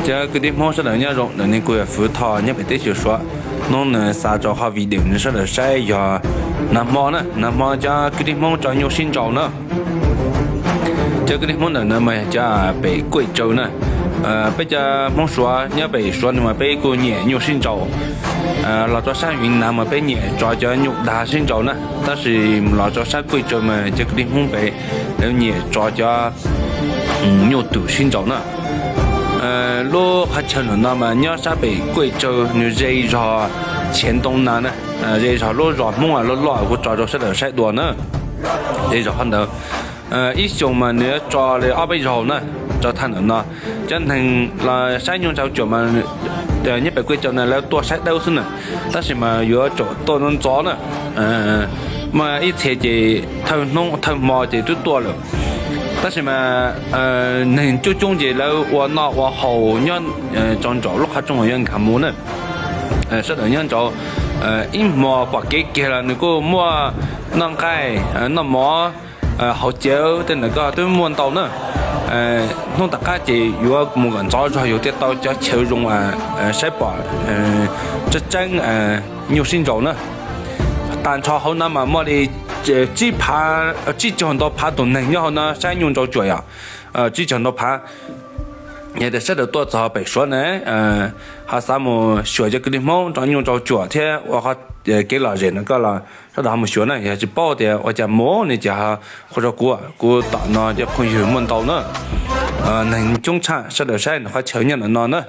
Cov kwv tij Hmoob sawv daws nyob zoo, ntawm no kuv yog Fwv Thoj nyob pem teb chaws Suav. Hnub no xa rau qhov video no sawv daws saib yog nag hmo na, nag hmo cov kwv tij Hmoob tso nyuj sib nraus na. Cov kwv tij Hmoob ntawm no mas yog cov pem Kuj Tsaw na. Peb cov Hmoob Suav nyob pem Suav no mas peb kuj nyiam nyuj sib nraus. Los rau sab Viv Nas mas peb nyiam tso cov nyuj dag sib nraus na, tab sis los rau sab Kuj Tsaw mas cov kwv tij Hmoob pem lawv nyiam tso cov nyuj twm sib nraus na. Lub qhov chaw ntawm no mas nyob sab pem Kuj Tsaw, nws ze zog Chiav Ntoo Nas na, ze zog lub zos Hmoob loj loj kuv tso rau sawv daws saib dua na. Ze zog qhov ntawd. Ib xyoos mas nws yuav tso li ob peb zaug na, tso thaj ntawm no. Cov neeg los saib nyuj nraus cuam mas nyob pem Kuj Tsaw no lawv tuaj saib dawb xwb na, tab sis mas yuav tsum tuaj ntxov ntxov na. Muaj ib txhia ces thawj hnub thawj hmo ces twb tuaj lawm, tab sis mas neeg coob coob ces lawv ua noj ua haus nyob rau nraum lub qhov rooj uas yuav nkag mus na. Sawv daws nyob nraud ib hmo pom kev kiag los nws kuj muaj noj nqaij noj mov, hauv cawv tej ntawd ko twb muaj ntau na. Hnub tom qab ces yuav mus kom ntxov zog yus thiaj tau cov chaw zoo saib pom tseeb tseeb nyuj sib nraus na. Tag nrho hauv no mas muaj li tsib phav, tsib caug ntau phav tus neeg nyob hauv no saib nyuj nraus cuam yom. Tsib caug ntau phav. Yog tias sawv daws tuaj txog pem Suav na, ho xav mus xyuas cov kwv tij Hmoob rau nyuj rau cuam thiab ua qhov kev lom zem no ko los sawv daws ho mus xyuas na. Yog tsis paub tias ua cas mus ne ces ho qhuas rau kuv, kuv tom no cov phooj ywg muaj ntau na. Neeg coob tshaj, sawv daws saib nws qhov chaw nyob ntawm no na.